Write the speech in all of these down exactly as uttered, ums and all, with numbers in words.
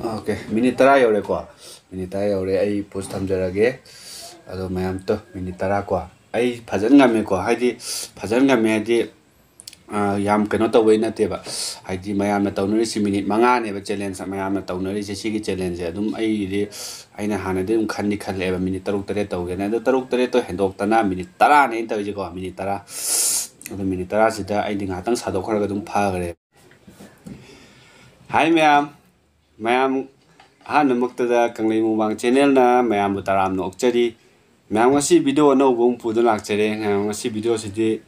Okay, minute ꯇꯔꯥ ꯌꯧꯔꯦꯀꯣ꯫ Minute ꯇꯔꯥ ꯌꯧꯔꯦ, ꯑꯩ ꯄꯣꯁ ꯊꯝꯖꯔꯒꯦ꯫ ꯑꯗꯣ ꯃꯌꯥꯝ ꯇꯣ, ꯃꯤꯅꯤꯠ ꯇꯔꯥ ꯀꯣ꯫ ꯑꯩ ꯐꯖꯅ ꯉꯝꯃꯦꯀꯣ, ꯍꯥꯏꯗꯤ ꯐꯖꯅ ꯉꯝꯃꯦ ꯍꯥꯏꯗꯤ, ꯑ, ꯌꯥꯝ ꯀꯩꯅꯣ ꯇꯧꯕꯩ ꯅꯠꯇꯦꯕ꯫ ꯍꯥꯏꯗꯤ ꯃꯌꯥꯝꯅ ꯇꯧꯅꯔꯤꯁꯤ ꯃꯤꯅꯤꯠ ꯃꯉꯥꯅꯦꯕ ꯆꯦꯂꯦꯟꯖ ꯃꯌꯥꯝꯅ ꯇꯧꯅꯔꯤꯁꯦ꯫ ꯁꯤꯒꯤ ꯆꯦꯂꯦꯟꯖꯁꯦ ꯑꯗꯨꯝ ꯑꯩꯒꯤꯗꯤ, ꯑꯩꯅ ꯍꯥꯟꯅꯗꯤ ꯑꯗꯨꯝ ꯈꯟꯗꯤ ꯈꯜꯂꯛꯑꯦꯕ, ꯃꯤꯅꯤꯠ ꯇꯔꯨꯛ ꯇꯔꯦꯠ ꯇꯧꯒꯦꯅ꯫ ꯑꯗꯣ ꯇꯔꯨꯛ ꯇꯔꯦꯠꯇꯣ ꯍꯦꯟꯗꯣꯛꯇꯅ ꯃꯤꯅꯤꯠ ꯇꯔꯥꯅꯦ ꯑꯩꯅ ꯇꯧꯔꯤꯁꯦꯀꯣ, ꯃꯤꯅꯤꯠ ꯇꯔꯥ꯫ ꯑꯗꯣ ꯃꯤꯅꯤꯠ ꯇꯔꯥꯁꯤꯗ ꯑꯩꯗꯤ ꯉꯥꯏꯍꯥꯛꯇꯪ ꯁꯥꯗꯣꯛꯈ꯭ꯔꯒ ꯑꯗꯨꯝ ꯐꯈ꯭ꯔꯦ꯫ ꯍꯥꯏ ꯃꯌꯥꯝ, ꯃꯌꯥꯝ ꯑꯍꯥꯟꯕꯃꯛꯇꯗ ꯀꯪꯂꯩ ꯃꯨꯛꯕꯥꯡ ꯆꯦꯅꯦꯜꯅ ꯃꯌꯥꯝꯕꯨ ꯇꯔꯥꯝꯅ ꯑꯣꯛꯆꯔꯤ꯫ ꯃꯌꯥꯝ, ꯉꯁꯤ ꯚꯤꯗꯤꯑꯣ ꯑꯅꯧꯕ ꯑꯃ ꯄꯨꯗꯨꯅ ꯂꯥꯛꯆꯔꯦ꯫ ꯃꯌꯥꯝ, ꯉꯁꯤ ꯚꯤꯗꯤꯑꯣꯁꯤꯗꯤ,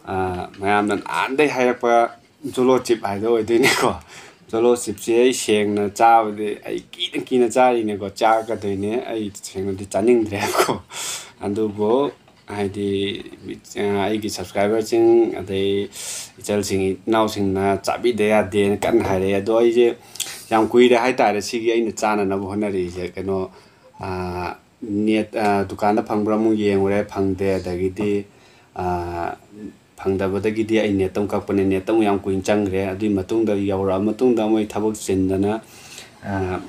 ꯑ, ꯃꯌꯥꯝꯅ ꯅꯍꯥꯟꯗꯩ ꯍꯥꯏꯔꯛꯄ ꯖꯣꯂꯣ ꯆꯤꯞ ꯍꯥꯏꯗꯣ ꯑꯣꯏꯗꯣꯏꯅꯦꯀꯣ꯫ ꯖꯣꯂꯣ ꯆꯤꯞꯁꯦ ꯑꯩ ꯁꯦꯡꯅ ꯆꯥꯕꯗꯤ ꯑꯩ ꯀꯤꯅ ꯀꯤꯅ ꯆꯥꯔꯤꯅꯦꯀꯣ, ꯆꯥꯔꯛꯀꯗꯣꯏꯅꯦ꯫ ꯑꯩ ꯁꯦꯡꯅꯗꯤ ꯆꯥꯅꯤꯡꯗ꯭ꯔꯦꯕꯀꯣ꯫ ꯑꯗꯨꯕꯨ ꯍꯥꯏꯗꯤ, ꯑ, ꯑꯩꯒꯤ ꯁꯕꯁꯀ꯭ꯔꯥꯏꯕꯔꯁꯤꯡ ꯑꯗꯩ ꯏꯆꯜꯁꯤꯡ ꯏꯅꯥꯎꯁꯤꯡꯅ ꯆꯥꯕꯤꯗ ꯌꯥꯗꯦꯅ ꯀꯟꯅ ꯍꯥꯏꯔꯛꯑꯦ꯫ ꯑꯗꯣ ꯑꯩꯁꯦ ꯌꯥꯝ ꯀꯨꯏꯔꯦ ꯍꯥꯏꯇꯥꯔꯦ ꯁꯤꯒꯤ ꯑꯩꯅ ꯆꯥꯅꯅꯕ ꯍꯣꯠꯅꯔꯤꯁꯦ꯫ ꯀꯩꯅꯣ, ꯑ, ꯅꯦꯠ, ꯑ, ꯗꯨꯀꯥꯟꯗ ꯐꯪꯕ꯭ꯔꯥ ꯑꯃꯨꯛ ꯌꯦꯡꯉꯨꯔꯦ, ꯐꯪꯗꯦ꯫ ꯑꯗꯒꯤꯗꯤ, ꯑ, ꯐꯪꯗꯕꯗꯒꯤꯗꯤ ꯑꯩ ꯅꯦꯠꯇ ꯑꯃꯨꯛ ꯀꯛꯄꯅꯦ꯫ ꯅꯦꯠꯇ ꯑꯃꯨꯛ ꯌꯥꯝ ꯀꯨꯏꯅ ꯆꯪꯈ꯭ꯔꯦ꯫ ꯑꯗꯨꯒꯤ ꯃꯇꯨꯡꯗ, ꯌꯧꯔꯛꯑ ꯃꯇꯨꯡꯗ ꯃꯣꯏ ꯊꯕꯛ ꯆꯤꯟꯗꯅ, ꯑ,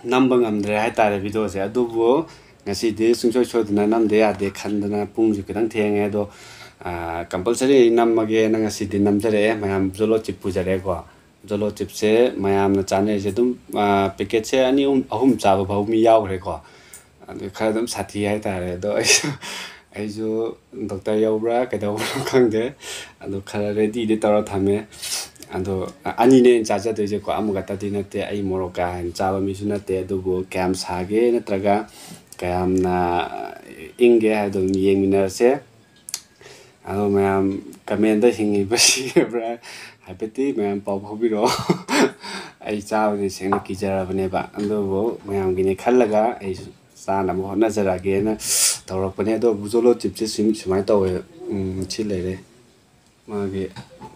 ꯅꯝꯕ ꯉꯝꯗ꯭ꯔꯦ ꯍꯥꯏꯇꯥꯔꯦ ꯚꯤꯗꯤꯑꯣꯁꯦ꯫ ꯑꯗꯨꯕꯨ ꯉꯁꯤꯗꯤ ꯁꯨꯡꯁꯣꯏ ꯁꯣꯏꯗꯅ ꯅꯝꯗ ꯌꯥꯗꯦ ꯈꯟꯗꯅ, ꯄꯨꯡꯁꯨ ꯈꯤꯇꯪ ꯊꯦꯡꯉꯦ ꯑꯗꯣ, ꯑ, ꯀꯝꯄꯜꯁꯔꯤ ꯑꯩ ꯅꯝꯃꯒꯦꯅ ꯉꯁꯤꯗꯤ ꯅꯝꯖꯔꯛꯑꯦ꯫ ꯃꯌꯥꯝ ꯖꯣꯂꯣ ꯆꯤꯞ ꯄꯨꯖꯔꯛꯑꯦꯀꯣ꯫ ꯖꯣꯂꯣ ꯆꯤꯞꯁꯦ ꯃꯌꯥꯝꯅ ꯆꯥꯅꯔꯤꯁꯦ ꯑꯗꯨꯝ, ꯑ, ꯄꯦꯀꯦꯠꯁꯦ ꯑꯅꯤ ꯑꯍꯨꯝ, ꯑꯍꯨꯝ ꯆꯥꯕ ꯐꯥꯎ ꯃꯤ ꯌꯥꯎꯈ꯭ꯔꯦꯀꯣ꯫ ꯑꯗꯨ ꯈꯔ ꯑꯗꯨꯝ ꯁꯥꯊꯤ ꯍꯥꯏꯇꯥꯔꯦ꯫ ꯑꯗꯣ ꯑꯩꯁꯨ, ꯑꯩꯁꯨ ꯗꯣꯛꯇꯔ ꯌꯧꯕ꯭ꯔꯥ ꯀꯩꯗꯧꯕꯅꯣ ꯈꯪꯗꯦ꯫ ꯑꯗꯨ ꯈꯔ ꯔꯦꯗꯤꯗꯤ ꯇꯧꯔ ꯊꯝꯃꯦ꯫ ꯑꯗꯣ ꯑꯅꯤꯅꯦ ꯑꯩꯅ ꯆꯥꯖꯗꯣꯏꯁꯦꯀꯣ, ꯑꯃꯈꯛꯇꯗꯤ ꯅꯠꯇꯦ꯫ ꯑꯩ ꯃꯣꯔꯣꯛ ꯀꯥ ꯍꯦꯟꯅ ꯆꯥꯕ ꯃꯤꯁꯨ ꯅꯠꯇꯦ꯫ ꯑꯗꯨꯕꯨ ꯀꯌꯥꯝ ꯁꯥꯒꯦ ꯅꯠꯇ꯭ꯔꯒ ꯀꯌꯥꯝꯅ ꯏꯪꯒꯦ ꯍꯥꯏꯕꯗꯣ ꯑꯗꯨꯝ ꯌꯦꯡꯃꯤꯟꯅꯔꯁꯦ꯫ ꯑꯗꯣ ꯃꯌꯥꯝ ꯀꯃꯦꯟꯗ ꯍꯤꯡꯉꯤꯕ ꯁꯤꯔꯕ꯭ꯔꯥ ꯍꯥꯏꯐꯦꯠꯇꯤ ꯃꯌꯥꯝ ꯄꯥꯎ ꯐꯥꯎꯕꯤꯔꯛꯑꯣ꯫ ꯑꯩ ꯆꯥꯕꯗꯤ ꯁꯦꯡꯅ ꯀꯤꯖꯔꯕꯅꯦꯕ, ꯑꯗꯨꯕꯨ ꯃꯌꯥꯝꯒꯤꯅꯤ ꯈꯜꯂꯒ ꯑꯩꯁꯨ ꯆꯥꯅꯕ ꯍꯣꯠꯅꯖꯔꯛꯑꯒꯦꯅ ꯇꯧꯔꯛꯄꯅꯦ꯫ ꯑꯗꯣ ꯖꯣꯂꯣ ꯆꯤꯞꯁꯦ ꯁꯨꯝ-, ꯁꯨꯃꯥꯏꯅ ꯇꯧꯋꯦ꯫ ꯎꯝ, ꯁꯤ ꯂꯩꯔꯦ꯫ ꯃꯥꯒꯤ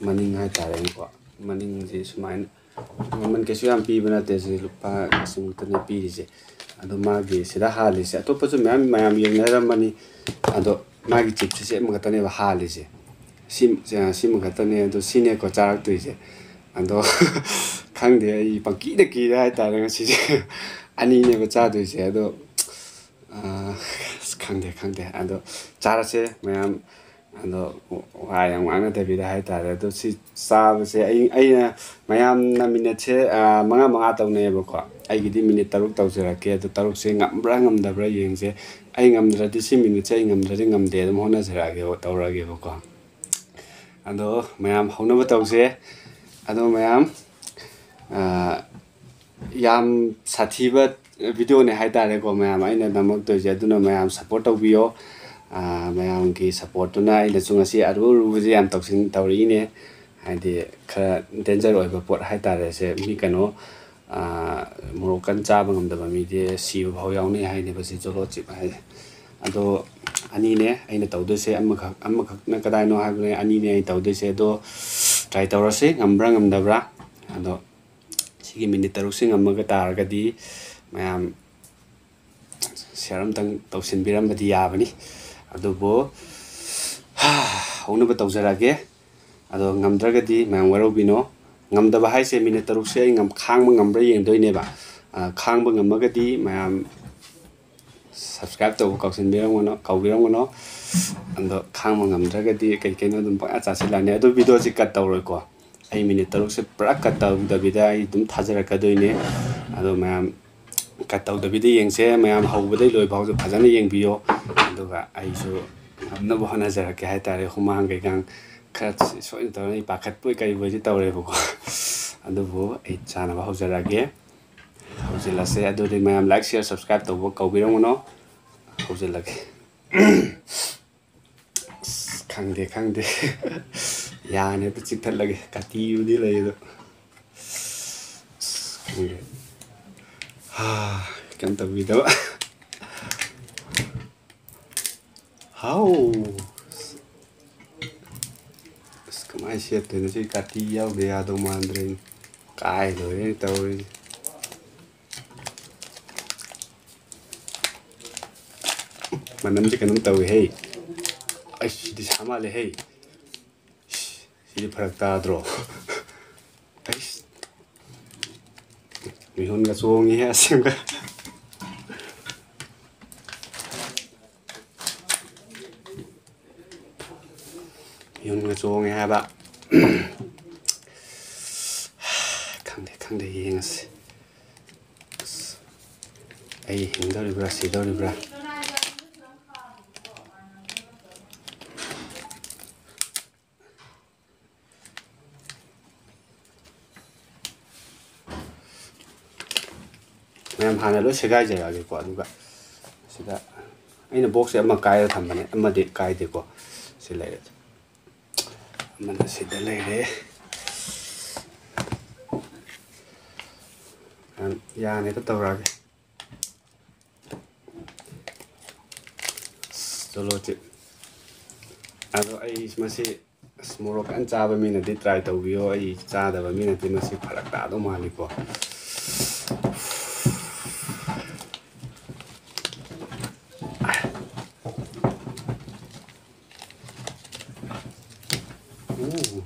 ꯃꯅꯤꯡ ꯍꯥꯏꯇꯥꯔꯦꯅꯦꯀꯣ꯫ ꯃꯅꯤꯡꯁꯦ ꯁꯨꯃꯥꯏꯅ, ꯃꯃꯜ ꯀꯩꯁꯨ ꯌꯥꯝ ꯄꯤꯕ ꯅꯠꯇꯦ, ꯁꯤ ꯂꯨꯄꯥ ꯂꯤꯁꯤꯡ ꯈꯛꯇꯅꯦ ꯄꯤꯔꯤꯁꯦ꯫ ꯑꯗꯣ ꯃꯥꯒꯤ ꯁꯤꯗ ꯍꯥꯜꯂꯤꯁꯦ, ꯑꯇꯣꯞꯄꯁꯨ ꯃꯌꯥꯝ, ꯃꯌꯥꯝ ꯌꯦꯡꯅꯔꯝꯃꯅꯤ꯫ ꯑꯗꯣ ꯃꯥꯒꯤ ꯆꯤꯞꯁꯦ ꯁꯤ ꯑꯃꯈꯛꯇꯅꯦꯕ ꯍꯥꯜꯂꯤꯁꯦ꯫ ꯁꯤ, ꯁꯤꯃ ꯈꯛꯇꯅꯦ꯫ ꯑꯗꯣ ꯁꯤꯅꯦꯀꯣ ꯆꯥꯔꯛꯇꯣꯏꯁꯦ꯫ ꯑꯗꯣ ꯈꯪꯗꯦ, ꯑꯩ ꯄꯪꯀꯤꯗ ꯀꯤꯔꯦ ꯍꯥꯏꯇꯥꯔꯦ ꯉꯁꯤꯁꯦ꯫ ꯑꯅꯤꯅꯦꯕ ꯆꯥꯗꯣꯏꯁꯦ, ꯑꯗꯣ, ꯑꯥ, ꯑꯁ, ꯈꯪꯗꯦ, ꯈꯪꯗꯦ꯫ ꯑꯗꯣ ꯆꯥꯔꯁꯦ ꯃꯌꯥꯝ꯫ ꯑꯗꯣ ꯋꯥ ꯌꯥꯝ ꯉꯥꯡꯅꯗꯕꯤꯗ ꯍꯥꯏꯇꯥꯔꯦ꯫ ꯑꯗꯣ ꯁꯤ ꯆꯥꯕꯁꯦ ꯑꯩ, ꯑꯩꯅ ꯃꯌꯥꯝꯅ ꯃꯤꯅꯠꯁꯦ, ꯑꯥ, ꯃꯉꯥ ꯃꯉꯥ ꯇꯧꯅꯩꯌꯦꯕꯀꯣ꯫ ꯑꯩꯒꯤꯗꯤ ꯃꯤꯅꯤꯠ ꯇꯔꯨꯛ ꯇꯧꯖꯔꯛꯀꯦ꯫ ꯑꯗꯣ ꯇꯔꯨꯛꯁꯦ ꯉꯝꯕ꯭ꯔꯥ ꯉꯝꯗꯕ꯭ꯔꯥ ꯌꯦꯡꯁꯦ꯫ ꯑꯩ ꯉꯝꯗ꯭ꯔꯗꯤ, ꯁꯤ ꯃꯤꯅꯤꯠꯁꯦ ꯑꯩ ꯉꯝꯗ꯭ꯔꯗꯤ ꯉꯝꯗꯦ, ꯑꯗꯨꯝ ꯍꯣꯠꯅꯖꯔꯛꯑꯒꯦ, ꯇꯧꯔꯛꯑꯒꯦꯕꯀꯣ꯫ ꯑꯗꯣ ꯃꯌꯥꯝ ꯍꯧꯅꯕ ꯇꯧꯁꯦ꯫ ꯑꯗꯣ ꯃꯌꯥꯝ, ꯑꯥ, ꯌꯥꯝ ꯁꯥꯊꯤꯕ ꯚꯤꯗꯤꯑꯣꯅꯦ ꯍꯥꯏꯇꯥꯔꯦꯀꯣ ꯃꯌꯥꯝ ꯑꯩꯅ ꯅꯝꯃꯛꯇꯣꯏꯁꯦ꯫ ꯑꯗꯨꯅ ꯃꯌꯥꯝ ꯁꯞꯄꯣꯔꯠ ꯇꯧꯕꯤꯌꯣ꯫ ꯑꯥ, ꯃꯌꯥꯝꯒꯤ ꯁꯞꯄꯣꯔꯠꯇꯨꯅ ꯑꯩꯅꯁꯨ ꯉꯁꯤ ꯑꯔꯨ ꯑꯔꯨꯕꯁꯦ ꯌꯥꯝ ꯇꯧꯁꯤꯟ-, ꯇꯧꯔꯛꯏꯅꯦ꯫ ꯍꯥꯏꯗꯤ ꯈꯔ ꯗꯦꯟꯖꯔ ꯑꯣꯏꯕ ꯄꯣꯠ ꯍꯥꯏꯇꯥꯔꯦ ꯁꯦ꯫ ꯃꯤ ꯀꯩꯅꯣ, ꯑꯥ, ꯃꯣꯔꯣꯛ ꯀꯟꯅ ꯆꯥꯕ ꯉꯝꯗꯕ ꯃꯤꯗꯤ ꯁꯤꯕ ꯐꯥꯎ ꯌꯥꯎꯅꯩ ꯍꯥꯏꯅꯦꯕ ꯁꯤ ꯖꯣꯂꯣ ꯆꯤꯞ ꯍꯥꯏꯁꯦ꯫ ꯑꯗꯣ ꯑꯅꯤꯅꯦ ꯑꯩꯅ ꯇꯧꯗꯣꯏꯁꯦ, ꯑꯃꯈꯛ, ꯑꯃꯈꯛꯅ ꯀꯗꯥꯏꯅꯣ ꯍꯥꯏꯕꯅꯦ, ꯑꯅꯤꯅꯦ ꯑꯩꯅ ꯇꯧꯗꯣꯏꯁꯦ꯫ ꯑꯗꯣ ꯇ꯭ꯔꯥꯏ ꯇꯧꯔꯁꯤ, ꯉꯝꯕ꯭ꯔꯥ ꯉꯝꯗꯕ꯭ꯔꯥ꯫ ꯑꯗꯣ ꯁꯤꯒꯤ ꯃꯤꯅꯤꯠ ꯇꯔꯨꯛꯁꯤ ꯉꯝꯃꯒ ꯇꯥꯔꯒꯗꯤ ꯃꯌꯥꯝ ꯁꯤꯌꯔ ꯑꯝꯇꯪ ꯇꯧꯁꯤꯟꯕꯤꯔꯝꯕꯗꯤ ꯌꯥꯕꯅꯤ꯫ ꯑꯗꯨꯕꯨ ꯍꯧꯅꯕ ꯇꯧꯖꯔꯛꯑꯒꯦ꯫ ꯑꯗꯣ ꯉꯝꯗ꯭ꯔꯒꯗꯤ ꯃꯌꯥꯝ ꯋꯥꯔꯧꯕꯤꯅꯣ꯫ ꯉꯝꯗꯕ ꯍꯥꯏꯁꯦ ꯃꯤꯅꯤꯠ ꯇꯔꯨꯛꯁꯦ ꯑꯩ ꯉꯝ-, ꯈꯥꯡꯕ ꯉꯝꯕ꯭ꯔꯥ ꯌꯦꯡꯗꯣꯏꯅꯦꯕ꯫ ꯑ, ꯈꯥꯡꯕ ꯉꯝꯃꯒꯗꯤ ꯃꯌꯥꯝ ꯁꯕꯁꯀ꯭ꯔꯥꯏꯕ ꯇꯧꯕ ꯀꯥꯎꯁꯤꯟꯕꯤꯔꯝꯒꯅꯣ, ꯀꯥꯎꯕꯤꯔꯝꯒꯅꯣ꯫ ꯑꯗꯣ ꯈꯥꯡꯕ ꯉꯝꯗ꯭ꯔꯒꯗꯤ ꯀꯩ ꯀꯩꯅꯣ ꯑꯗꯨꯝ ꯄꯪꯆꯥ ꯆꯥꯁꯤꯜꯂꯛꯑꯅꯤ꯫ ꯑꯗꯣ ꯚꯤꯗꯤꯑꯣꯁꯤ ꯀꯠ ꯇꯧꯔꯣꯏꯀꯣ꯫ ꯑꯩ ꯃꯤꯅꯤꯠ ꯇꯔꯨꯛꯁꯦ ꯄꯨꯔꯥ ꯀꯠ ꯇꯧꯗꯕꯤꯗ ꯑꯩ ꯑꯗꯨꯝ ꯊꯥꯖꯔꯛꯀꯗꯣꯏꯅꯦ꯫ ꯑꯗꯣ ꯃꯌꯥꯝ ꯀꯠ ꯇꯧꯗꯕꯤꯗ ꯌꯦꯡꯁꯦ꯫ ꯃꯌꯥꯝ ꯍꯧꯕꯗꯩ ꯂꯣꯏ ꯐꯥꯎꯁꯨ ꯐꯖꯅ ꯌꯦꯡꯕꯤꯌꯣ꯫ ꯑꯗꯨꯒ ꯑꯩꯁꯨ ꯉꯝꯅꯕ ꯍꯣꯠꯅꯖꯔꯛꯀꯦ ꯍꯥꯏꯇꯥꯔꯦ꯫ ꯍꯨꯃꯥꯡ ꯀꯩꯀꯥ ꯈꯔ ꯁꯣꯏꯅ ꯇꯧꯔ ꯑꯩ ꯄꯥꯈꯠꯄꯣꯏ ꯀꯔꯤꯕꯣꯏꯗꯤ ꯇꯧꯔꯦꯕꯀꯣ꯫ ꯑꯗꯨꯕꯨ ꯑꯩ ꯆꯥꯅꯕ ꯍꯧꯖꯔꯛꯑꯒꯦ꯫ ꯍꯧꯖꯤꯜꯂꯁꯦ꯫ ꯑꯗꯨꯗꯤ ꯃꯌꯥꯝ ꯂꯥꯏꯛ, ꯁꯤꯌꯔ, ꯁꯕꯁꯀ꯭ꯔꯥꯏꯕ ꯇꯧꯕ ꯀꯥꯎꯕꯤꯔꯝꯒꯅꯣ꯫ ꯍꯧꯖꯤꯜꯂꯒꯦ꯫ ꯑꯁ, ꯈꯪꯗꯦ, ꯈꯪꯗꯦ꯫ ꯌꯥꯅꯤ, ꯑꯗꯨ ꯆꯤꯛꯊꯠꯂꯒꯦ꯫ ꯀꯥꯇꯤꯕꯨꯗꯤ ꯂꯩ ꯑꯗꯣ꯫ ꯑꯁ, ꯈꯪꯗꯦ꯫ ꯍꯥ, ꯀꯩꯝ ꯇꯧꯕꯤꯗꯕ꯫ ꯍꯥꯎ꯫ ꯑꯁ, ꯀꯃꯥꯏꯅ ꯁꯦꯠꯇꯣꯏꯅꯣ? ꯁꯤ ꯀꯥꯇꯤ ꯌꯥꯎꯗ ꯌꯥꯗꯧ ꯃꯥꯟꯗ꯭ꯔꯦꯅꯦ꯫ ꯀꯥꯏ ꯂꯣꯏꯔꯦ ꯇꯧꯔꯤꯁꯦ꯫ ꯃꯅꯝꯁꯦ ꯀꯩꯅꯣꯝ ꯇꯧꯏ ꯍꯦ꯫ ꯑꯩꯁ, ꯁꯤꯗꯤ ꯁꯥ ꯃꯥꯜꯂꯦ ꯍꯦ꯫ ꯁꯤꯗꯤ ꯐꯔꯛ ꯇꯥꯗ꯭ꯔꯣ? ꯑꯩꯁ, ꯃꯤꯍꯨꯟꯒ ꯆꯣꯡꯉꯤꯍꯦ ꯑꯁꯦꯡꯕ꯫ ꯃꯤꯍꯨꯟꯒ ꯆꯣꯡꯉꯦ ꯍꯥꯏꯕ꯫ ꯈꯪꯗꯦ, ꯈꯪꯗꯦ, ꯌꯦꯡꯉꯁꯤ꯫ ꯑꯁ, ꯑꯩ ꯍꯤꯡꯗꯧꯔꯤꯕ꯭ꯔꯥ ꯁꯤꯗꯧꯔꯤꯕ꯭ꯔꯥ? ꯃꯌꯥꯝ, ꯍꯥꯟꯅ ꯂꯣꯏ ꯁꯦꯒꯥꯏꯖꯔꯛꯑꯒꯦꯀꯣ꯫ ꯑꯗꯨꯒ ꯁꯤꯗ ꯑꯩꯅ ꯕꯣꯛꯁꯁꯦ ꯑꯃ ꯀꯥꯏꯔ ꯊꯝꯕꯅꯦ, ꯑꯃꯗꯤ ꯀꯥꯏꯗꯦꯀꯣ꯫ ꯁꯤ ꯂꯩꯔꯦ꯫ ꯑꯃꯅ ꯁꯤꯗ ꯂꯩꯔꯦ꯫ ꯌꯥꯅꯤꯗ ꯇꯧꯔꯛꯑꯒꯦ꯫ ꯆꯣꯂꯣ ꯆꯤꯞ꯫ ꯑꯗꯣ ꯑꯩ ꯃꯁꯤ, ꯑꯁ, ꯃꯣꯔꯣꯛ ꯀꯟꯅ ꯆꯥꯕ ꯃꯤꯅꯗꯤ try ꯇꯧꯕꯤꯌꯣ꯫ ꯑꯩ ꯆꯥꯗꯕ ꯃꯤꯅꯗꯤ ꯃꯁꯤ ꯐꯔꯛ ꯇꯥꯗꯧ ꯃꯥꯜꯂꯤꯀꯣ꯫ ꯎꯝ꯫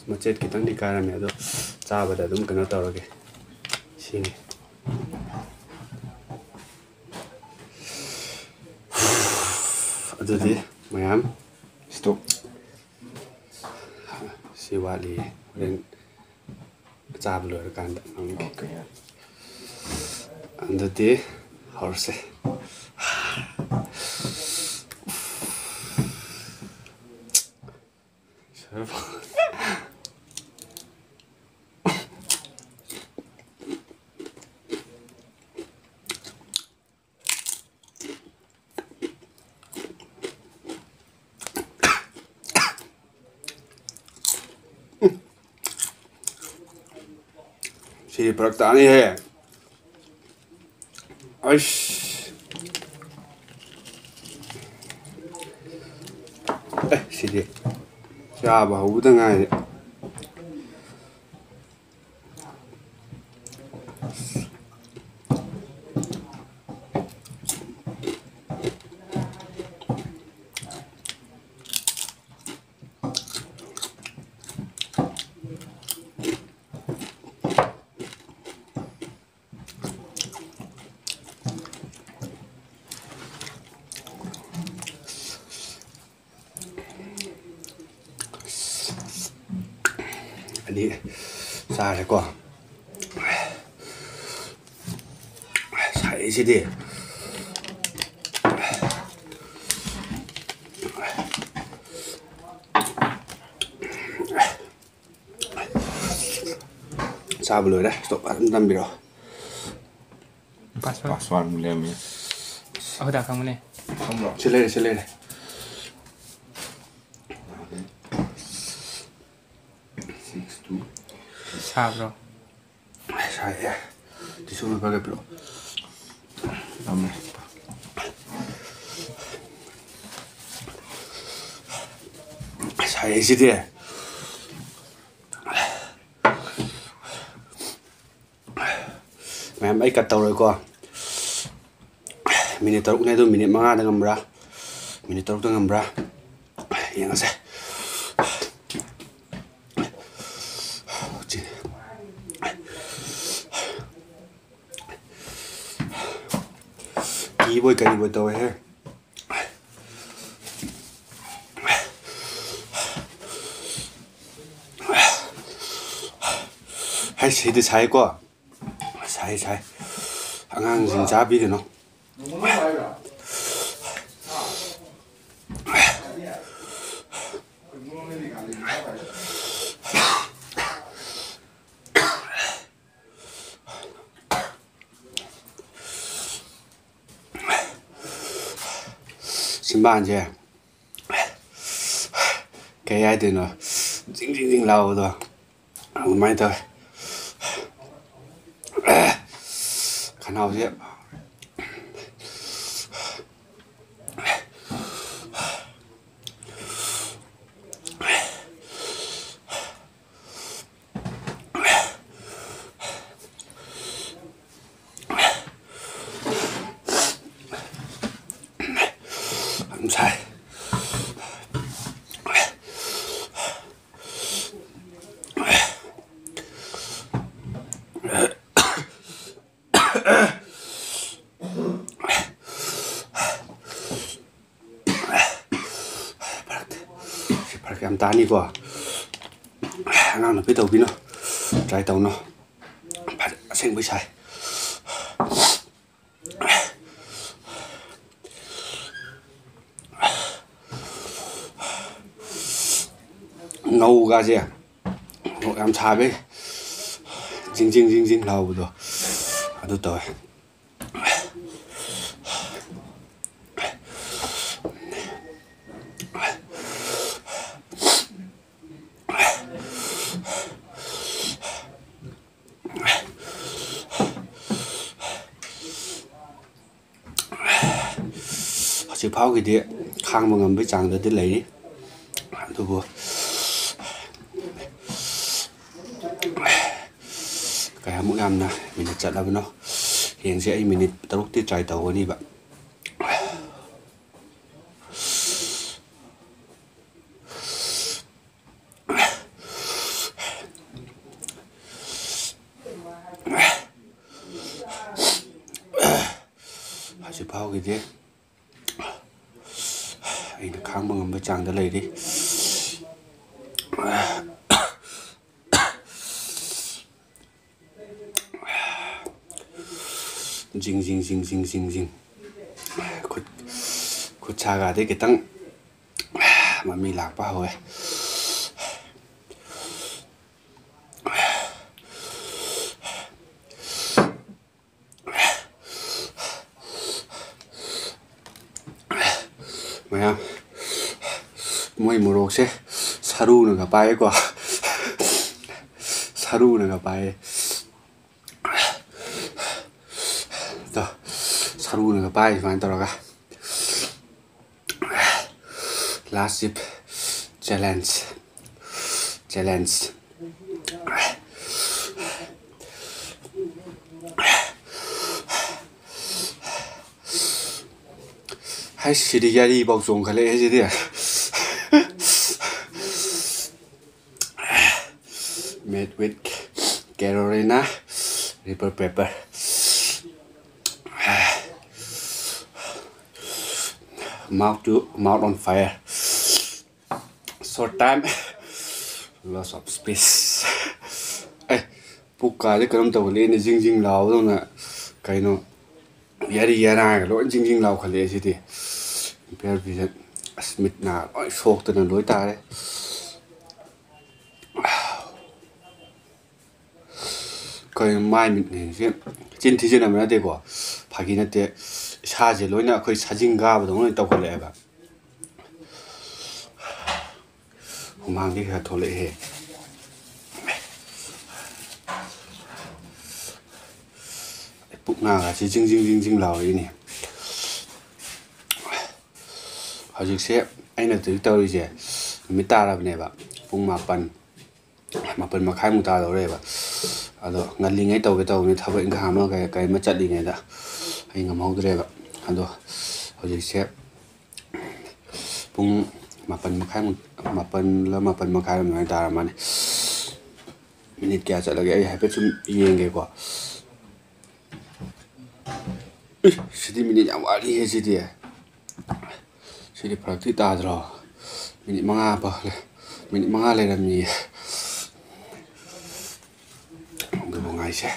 ꯃꯆꯦꯠ ꯈꯤꯇꯪꯗꯤ ꯀꯥꯏꯔꯝꯃꯦ, ꯑꯗꯣ ꯆꯥꯕꯗ ꯑꯗꯨꯝ ꯀꯩꯅꯣ ꯇꯧꯔꯒꯦ꯫ ꯁꯤꯅꯤ꯫ ꯑꯗꯨꯗꯤ ꯃꯌꯥꯝ, stop꯫ ꯁꯤ ꯋꯥꯠꯂꯤꯌꯦ, ꯍꯣꯔꯦꯟ ꯆꯥꯕ ꯂꯣꯏꯔꯀꯥꯟꯗ ꯉꯥꯡꯒꯦ꯫ ꯑꯗꯨꯗꯤ ꯍꯧꯔꯁꯦ꯫ ꯁꯤꯗꯤ ꯐꯔꯛ ꯇꯥꯅꯤꯍꯦ꯫ ꯑꯩꯁ꯫ ꯑꯦ, ꯁꯤꯗꯤ ꯆꯥꯕ ꯍꯧꯕꯗ ꯉꯥꯏꯔꯤ꯫ ꯑꯅꯤ ꯆꯥꯔꯦꯀꯣ꯫ ꯁꯥꯏꯁꯤꯗꯤ꯫ ꯆꯥꯕ ꯂꯣꯏꯔꯦ꯫ Stop ꯑꯗꯨꯝ ꯅꯝꯕꯤꯔꯣ꯫ Password꯫ Password ꯑꯃꯨꯛ ꯂꯩꯔꯝꯃꯦ꯫ ꯑꯩꯈꯣꯏ ꯗꯥ ꯈꯪꯕꯅꯦ꯫ ꯈꯪꯕ꯭ꯔꯣ? ꯁꯤ ꯂꯩꯔꯦ, ꯁꯤ ꯂꯩꯔꯦ꯫ Six two꯫ ꯁꯥꯕ꯭ꯔꯣ? ꯁꯥꯏꯌꯦ꯫ Tissue paper ꯈꯔ ꯄꯤꯔꯛꯑꯣ꯫ ꯊꯝꯃꯦ꯫ ꯁꯥꯏꯌꯦ ꯁꯤꯗꯤ꯫ ꯃꯌꯥꯝ, ꯑꯩ cut ꯇꯧꯔꯣꯏꯀꯣ꯫ Minute ꯇꯔꯨꯛꯅꯦ, ꯑꯗꯨ minute ꯃꯉꯥꯗ ꯉꯝꯕ꯭ꯔꯥ, minute ꯇꯔꯨꯛꯇ ꯉꯝꯕ꯭ꯔꯥ ꯌꯦꯡꯉꯁꯦ꯫ ꯀꯤꯕꯣꯏ ꯀꯔꯤꯕꯣꯏ ꯇꯧꯋꯦꯍꯦ꯫ ꯍꯩ, ꯁꯤꯗꯤ ꯁꯥꯏꯀꯣ꯫ ꯁꯥꯏ, ꯁꯥꯏ꯫ ꯑꯉꯥꯡꯁꯤꯡ ꯆꯥꯕꯤꯒꯅꯨ꯫ ꯆꯤꯝꯕꯥꯟꯁꯦ ꯀꯩ ꯍꯥꯏꯗꯣꯏꯅꯣ, ꯖꯤꯡ ꯖꯤꯡ ꯖꯤꯡ ꯂꯥꯎꯕꯗꯣ ꯑꯗꯨꯃꯥꯏꯅ ꯇꯧꯋꯦ꯫ ꯈꯅꯥꯎꯁꯦ ꯁꯥꯏ꯫ ꯐꯔꯛ, ꯁꯤ ꯐꯔꯛ ꯌꯥꯝ ꯇꯥꯅꯤꯀꯣ꯫ ꯑꯉꯥꯡ ꯅꯨꯄꯤ ꯇꯧꯕꯤꯅꯣ, try ꯇꯧꯅꯣ꯫ ꯐꯔꯛ ꯑꯁꯦꯡꯕꯩ ꯁꯥꯏ꯫ ꯉꯧꯒꯁꯦ ꯌꯥꯝ ꯁꯥꯕꯩ ꯖꯤꯡ ꯖꯤꯡ ꯖꯤꯡ ꯖꯤꯡ ꯂꯥꯎꯕꯗꯣ ꯑꯗꯨ ꯇꯧꯋꯦ꯫ ꯍꯧꯖꯤꯛ ꯐꯥꯎꯒꯤꯗꯤ ꯈꯥꯡꯕ ꯉꯝꯕꯒꯤ ꯆꯥꯡꯗꯗꯤ ꯂꯩꯔꯤ, ꯑꯗꯨꯕꯨ ꯀꯌꯥꯃꯨꯛ ꯌꯥꯝꯅ ꯃꯤꯅꯤꯠ ꯆꯠꯂꯕꯅꯣ ꯌꯦꯡꯁꯦ꯫ ꯑꯩ ꯃꯤꯅꯤꯠ ꯇꯔꯨꯛꯇꯤ try ꯇꯧꯒꯅꯤꯕ꯫ ꯍꯧꯖꯤꯛ ꯐꯥꯎꯒꯤꯗꯤ ꯑꯩꯅ ꯈꯥꯡꯕ ꯉꯝꯕ ꯆꯥꯡꯗ ꯂꯩꯔꯤ꯫ ꯖꯤꯡ ꯖꯤꯡ ꯖꯤꯡ ꯖꯤꯡ ꯖꯤꯡ ꯖꯤꯡ꯫ ꯈꯨꯠ, ꯈꯨꯠ ꯁꯥꯒꯗꯤ ꯈꯤꯇꯪ ꯃꯃꯤ ꯂꯥꯛꯄ ꯍꯧꯋꯦ꯫ ꯃꯌꯥꯝ, ꯃꯣꯏ ꯃꯣꯔꯣꯛꯁꯦ ꯁꯔꯨꯅꯒ ꯄꯥꯏꯌꯦꯀꯣ꯫ ꯁꯔꯨꯅꯒ ꯄꯥꯏꯌꯦ꯫ ꯑꯗꯣ ꯁꯔꯨꯅꯒ ꯄꯥꯏ ꯁꯨꯃꯥꯏꯅ ꯇꯧꯔꯒ꯫ Last sip challenge, challenge꯫ H, CD ꯌꯥꯔꯤꯐꯥꯎ ꯆꯣꯡꯈꯠꯂꯛꯑꯦ CD. Made with Carolina Reaper Pepper. Mouth to mouth on fire. Short time, loss of space. ꯑꯦ, ꯄꯨꯛꯀꯥꯁꯦ ꯀꯩꯅꯣꯝ ꯇꯧꯈꯠꯂꯛꯑꯦꯅꯦ, ꯖꯤꯡ ꯖꯤꯡ ꯂꯥꯎꯕꯗꯧꯅ꯫ ꯀꯩꯅꯣ, ꯌꯥꯔꯤ ꯌꯥꯔꯥꯒ ꯂꯣꯏ ꯖꯤꯡ ꯖꯤꯡ ꯂꯥꯎꯈꯠꯂꯛꯑꯦ ꯁꯤꯗꯤ꯫ Imperial Vision, ꯑꯁ, ꯃꯤꯠ ꯅꯥ ꯂꯣꯏ ꯁꯣꯛꯇꯅ ꯂꯣꯏ ꯇꯥꯔꯦ꯫ ꯀꯩꯅꯣ, ꯃꯥꯏ ꯃꯤꯠ ꯅꯥꯁꯦ ꯆꯤꯟ ꯊꯤꯖꯤꯟꯅꯕ ꯅꯠꯇꯦꯀꯣ, ꯐꯥꯒꯤ ꯅꯠꯇꯦ꯫ ꯏꯁꯥꯁꯦ ꯂꯣꯏꯅ ꯑꯩꯈꯣꯏ ꯁꯥꯖꯤꯡ ꯀꯥꯕꯗꯧꯅ ꯂꯣꯏ ꯇꯧꯈꯠꯂꯛꯑꯦꯕ꯫ ꯍꯨꯃꯥꯡꯗꯤ ꯈꯔ ꯊꯣꯛꯂꯛꯑꯦꯍꯦ꯫ ꯄꯨꯛ ꯅꯥꯒꯁꯤ ꯖꯤꯡ ꯖꯤꯡ ꯖꯤꯡ ꯖꯤꯡ ꯂꯥꯎꯔꯛꯏꯅꯦ꯫ ꯍꯧꯖꯤꯛꯁꯦ ꯑꯩꯅ ꯍꯧꯖꯤꯛ ꯇꯧꯔꯤꯁꯦ ꯅꯨꯃꯤꯠ ꯇꯥꯔꯕꯅꯦꯕ꯫ ꯄꯨꯡ ꯃꯥꯄꯟ, ꯃꯥꯄꯟ ꯃꯈꯥꯏꯃꯨꯛ ꯇꯥꯗꯧꯔꯦꯕ꯫ ꯑꯗꯣ ꯉꯜꯂꯤꯉꯩ ꯇꯧꯒꯦ ꯇꯧꯕꯅꯤ, ꯊꯕꯛ ꯏꯪꯈꯥꯡ ꯑꯃ ꯀꯩ, ꯀꯩ ꯑꯃ ꯆꯠꯂꯤꯉꯩꯗ ꯑꯩ ꯉꯝꯍꯧꯗ꯭ꯔꯦꯕ꯫ ꯑꯗꯣ ꯍꯧꯖꯤꯛꯁꯦ ꯄꯨꯡ ꯃꯥꯄꯟ ꯃꯈꯥꯏꯃꯨꯛ, ꯃꯥꯄꯟꯂ ꯃꯥꯄꯟ ꯃꯈꯥꯏ ꯑꯗꯨꯃꯥꯏꯅ ꯇꯥꯔꯝꯃꯅꯤ꯫ ꯃꯤꯅꯤꯠ ꯀꯌꯥ ꯆꯠꯂꯒꯦ ꯑꯩ ꯍꯥꯏꯐꯦꯠ ꯁꯨꯝ ꯌꯦꯡꯒꯦꯀꯣ꯫ ꯏꯁ, ꯁꯤꯗꯤ ꯃꯤꯅꯤꯠ ꯌꯥꯝ ꯋꯥꯠꯂꯤꯍꯦ ꯁꯤꯗꯤ꯫ ꯁꯤꯗꯤ ꯐꯔꯛꯇꯤ ꯇꯥꯗ꯭ꯔꯣ? ꯃꯤꯅꯤꯠ ꯃꯉꯥ ꯐꯥꯎ ꯂꯩ-, ꯃꯤꯅꯤꯠ ꯃꯉꯥ ꯂꯩꯔꯝꯃꯤꯌꯦ꯫ ꯑꯗꯨꯕꯨ ꯉꯥꯏꯁꯦ꯫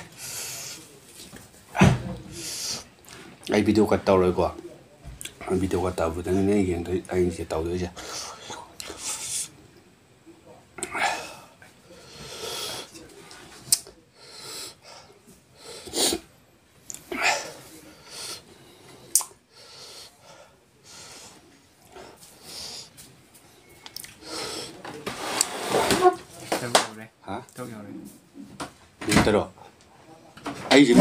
ꯑꯩ video cut ꯇꯧꯔꯣꯏꯀꯣ꯫ Video cut ꯇꯧꯕꯗꯅꯤꯅꯦ ꯑꯩ ꯌꯦꯡꯗꯣꯏ-, ꯑꯩꯁꯦ ꯇꯧꯗꯣꯏꯁꯦ꯫ ꯇꯔꯨꯛ ꯌꯧꯔꯦ꯫ ꯍꯥ? ꯇꯔꯨꯛ ꯌꯧꯔꯦ꯫ ꯃꯤꯅꯤꯠ ꯇꯔꯨꯛ? ꯑꯩꯁꯦ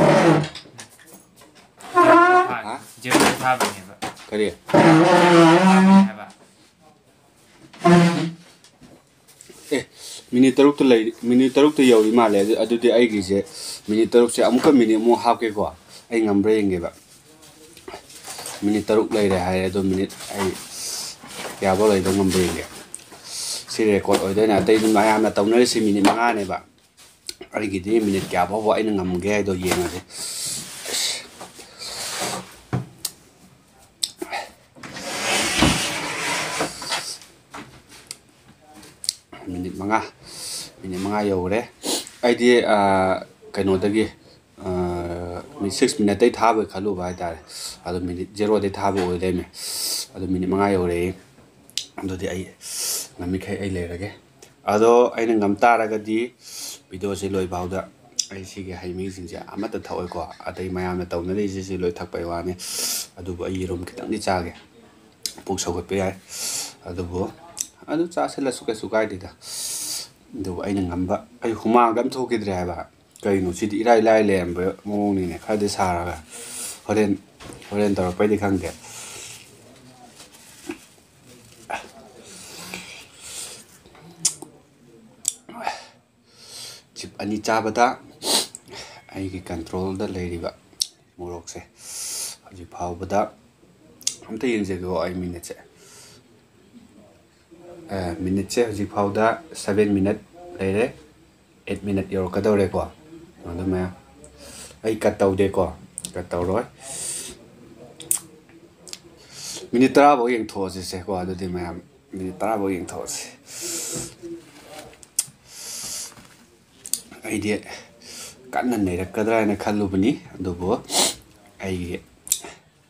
ꯍꯥ? Zero ꯊꯥꯕꯅꯦꯕ꯫ ꯀꯔꯤ? Zero ꯊꯥꯕꯅꯦ ꯍꯥꯏꯕ꯫ ꯑꯦ, ꯃꯤꯅꯤꯠ ꯇꯔꯨꯛꯇ ꯂꯩ, ꯃꯤꯅꯤꯠ ꯇꯔꯨꯛꯇ ꯌꯧꯔꯤ ꯃꯥꯜꯂꯦ꯫ ꯑꯗꯨ, ꯑꯗꯨꯗꯤ ꯑꯩꯒꯤꯁꯦ ꯃꯤꯅꯤꯠ ꯇꯔꯨꯛꯁꯦ ꯑꯃꯨꯛꯀ ꯃꯤꯅꯤꯠ ꯑꯃꯨꯛ ꯍꯥꯞꯀꯦꯀꯣ꯫ ꯑꯩ ꯉꯝꯕ꯭ꯔꯥ ꯌꯦꯡꯒꯦꯕ꯫ ꯃꯤꯅꯤꯠ ꯇꯔꯨꯛ ꯂꯩꯔꯦ ꯍꯥꯏꯔꯦ꯫ ꯑꯗꯣ ꯃꯤꯅꯤꯠ ꯑꯩ ꯀꯌꯥꯐꯥꯎ ꯂꯩꯗꯧ ꯉꯝꯕ꯭ꯔꯥ ꯌꯦꯡꯒꯦ꯫ ꯁꯤ ꯔꯦꯀꯣꯔꯠ ꯑꯣꯏꯗꯣꯏꯅꯦ꯫ ꯑꯇꯩꯗꯤ ꯃꯌꯥꯝꯅ ꯇꯧꯅꯔꯤꯁꯤ ꯃꯤꯅꯤꯠ ꯃꯉꯥꯅꯦꯕ꯫ ꯑꯩꯒꯤꯗꯤ ꯃꯤꯅꯤꯠ ꯀꯌꯥ ꯐꯥꯎꯕ ꯑꯩꯅ ꯉꯝꯒꯦ ꯍꯥꯏꯗꯣ ꯌꯦꯡꯉꯁꯦ꯫ ꯃꯤꯅꯤꯠ ꯃꯉꯥ, ꯃꯤꯅꯤꯠ ꯃꯉꯥ ꯌꯧꯔꯦ꯫ ꯑꯩꯗꯤ, ꯑꯥ, ꯀꯩꯅꯣꯗꯒꯤ, ꯑꯥ, ꯃꯤ ꯁꯤꯛꯁ ꯃꯤꯅꯠꯇꯩ ꯊꯥꯕꯣꯏ ꯈꯜꯂꯨꯕ ꯍꯥꯏꯇꯥꯔꯦ꯫ ꯑꯗꯣ ꯃꯤꯅꯤꯠ ꯖꯦꯔꯣꯗꯩ ꯊꯥꯕ ꯑꯣꯏ ꯂꯩꯔꯝꯃꯦ꯫ ꯑꯗꯣ ꯃꯤꯅꯤꯠ ꯃꯉꯥ ꯌꯧꯔꯛꯑꯦ꯫ ꯑꯗꯨꯗꯤ ꯑꯩ ꯉꯝꯃꯤꯈꯩ ꯑꯩ ꯂꯩꯔꯒꯦ꯫ ꯑꯗꯣ ꯑꯩꯅ ꯉꯝ ꯇꯥꯔꯒꯗꯤ ꯚꯤꯗꯤꯑꯣꯁꯤ ꯂꯣꯏꯐꯥꯎꯗ ꯑꯩ ꯁꯤꯒꯤ ꯍꯩ ꯃꯍꯤꯁꯤꯡꯁꯦ ꯑꯃꯠꯇ ꯊꯛꯑꯣꯏꯀꯣ꯫ ꯑꯇꯩ ꯃꯌꯥꯝꯅ ꯇꯧꯅꯔꯤꯁꯦ ꯁꯤ ꯂꯣꯏ ꯊꯛꯄꯩ ꯋꯥꯅꯤ꯫ ꯑꯗꯨꯕꯨ ꯑꯩ ꯌꯦꯔꯨꯝ ꯈꯤꯇꯪꯗꯤ ꯆꯥꯒꯦ꯫ ꯄꯨꯛ ꯁꯧꯒꯠꯄ ꯌꯥꯏ꯫ ꯑꯗꯨꯕꯨ ꯑꯗꯨ ꯆꯥꯁꯤꯜꯂꯁꯨ ꯀꯩꯁꯨ ꯀꯥꯏꯗꯦꯗ꯫ ꯑꯗꯨꯕꯨ ꯑꯩꯅ ꯉꯝꯕ, ꯑꯩ ꯍꯨꯃꯥꯡꯒ ꯑꯝ ꯊꯣꯛꯈꯤꯗ꯭ꯔꯦ ꯍꯥꯏꯕ꯫ ꯀꯩꯅꯣ ꯁꯤꯗꯤ ꯏꯔꯥꯏ ꯂꯥꯏ ꯂꯩꯔꯝꯕ ꯃꯑꯣꯡꯅꯤꯅꯦ꯫ ꯈꯔꯗꯤ ꯁꯥꯔꯒ ꯍꯣꯔꯦꯟ, ꯍꯣꯔꯦꯟ ꯇꯧꯔꯛꯄꯩꯗꯤ ꯈꯪꯗꯦ꯫ ꯆꯤꯞ ꯑꯅꯤ ꯆꯥꯕꯗ ꯑꯩꯒꯤ ꯀꯟꯇ꯭ꯔꯣꯜꯗ ꯂꯩꯔꯤꯕ ꯃꯣꯔꯣꯛꯁꯦ ꯍꯧꯖꯤꯛ ꯐꯥꯎꯕꯗ ꯑꯝꯇ ꯌꯦꯡꯖꯒꯦꯀꯣ꯫ ꯑꯩ ꯃꯤꯅꯠꯁꯦ, ꯑꯦ, ꯃꯤꯅꯠꯁꯦ ꯍꯧꯖꯤꯛ ꯐꯥꯎꯗ ꯁꯚꯦꯟ ꯃꯤꯅꯠ ꯂꯩꯔꯦ꯫ ꯑꯩꯠ ꯃꯤꯅꯠ ꯌꯧꯔꯛꯀꯗꯧꯔꯦꯀꯣ꯫ ꯑꯗꯨ ꯃꯌꯥꯝ ꯑꯩ ꯀꯠ ꯇꯧꯗꯦꯀꯣ, ꯀꯠ ꯇꯧꯔꯣꯏ꯫ ꯃꯤꯅꯤꯠ ꯇꯔꯥꯐꯧ ꯌꯦꯡꯊꯣꯛꯑꯁꯤꯁꯦꯀꯣ꯫ ꯑꯗꯨꯗꯤ ꯃꯌꯥꯝ ꯃꯤꯅꯤꯠ ꯇꯔꯥꯐꯧ ꯌꯦꯡꯊꯣꯛꯑꯁꯤ꯫ ꯑꯩꯗꯤ ꯀꯟꯅ ꯅꯩꯔꯛꯀꯗ꯭ꯔꯥ ꯍꯥꯏꯅ ꯈꯜꯂꯨꯕꯅꯤ, ꯑꯗꯨꯕꯨ ꯑꯩꯒꯤ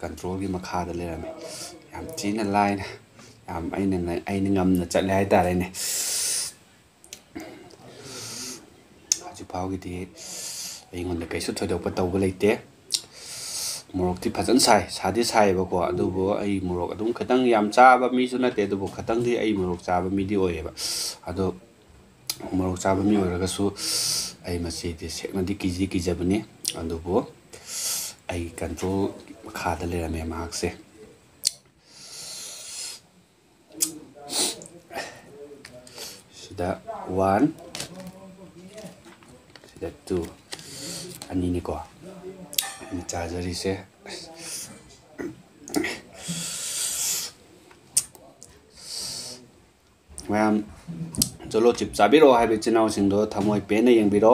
ꯀꯟꯇ꯭ꯔꯣꯜꯒꯤ ꯃꯈꯥꯗ ꯂꯩꯔꯝꯃꯦ꯫ ꯌꯥꯝ ꯊꯤꯅ ꯂꯥꯏꯅ, ꯌꯥꯝ ꯑꯩꯅ ꯉ-, ꯑꯩꯅ ꯉꯝꯅ ꯆꯠꯂꯦ ꯍꯥꯏꯇꯥꯔꯦꯅꯦ꯫ ꯍꯧꯖꯤꯛ ꯐꯥꯎꯒꯤꯗꯤ ꯑꯩꯉꯣꯟꯗ ꯀꯩꯁꯨ ꯊꯣꯏꯗꯣꯛꯄ ꯇꯧꯕ ꯂꯩꯇꯦ꯫ ꯃꯣꯔꯣꯛꯇꯤ ꯐꯖꯅ ꯁꯥꯏ, ꯁꯥꯗꯤ ꯁꯥꯏꯌꯦꯕꯀꯣ, ꯑꯗꯨꯕꯨ ꯑꯩ ꯃꯣꯔꯣꯛ ꯑꯗꯨꯝ ꯈꯤꯇꯪ ꯌꯥꯝ ꯆꯥꯕ ꯃꯤꯁꯨ ꯅꯠꯇꯦ, ꯑꯗꯨꯕꯨ ꯈꯤꯇꯪꯗꯤ ꯑꯩ ꯃꯣꯔꯣꯛ ꯆꯥꯕ ꯃꯤꯗꯤ ꯑꯣꯏꯌꯦꯕ꯫ ꯑꯗꯣ ꯃꯣꯔꯣꯛ ꯆꯥꯕ ꯃꯤ ꯑꯣꯏꯔꯒꯁꯨ ꯑꯩ ꯃꯁꯤꯗꯤ ꯁꯦꯡꯅꯗꯤ ꯀꯤꯗꯤ ꯀꯤꯖꯕꯅꯤ, ꯑꯗꯨꯕꯨ ꯑꯩꯒꯤ ꯀꯟꯇ꯭ꯔꯣꯜ ꯃꯈꯥꯗ ꯂꯩꯔꯝꯃꯦ ꯃꯍꯥꯛꯁꯦ꯫ ꯁꯤꯗ ꯋꯥꯟ, ꯁꯤꯗ ꯇꯨ, ꯑꯅꯤꯅꯤꯀꯣ ꯑꯩꯅ ꯆꯥꯖꯔꯤꯁꯦ꯫ ꯃꯌꯥꯝ ꯖꯣꯂꯣ ꯆꯤꯞ ꯆꯥꯕꯤꯔꯛꯑꯣ ꯍꯥꯏꯕ ꯏꯆꯤꯟ ꯏꯅꯥꯎꯁꯤꯡꯗꯣ ꯊꯃꯣꯏ ꯄꯦꯟꯅ ꯌꯦꯡꯕꯤꯔꯣ꯫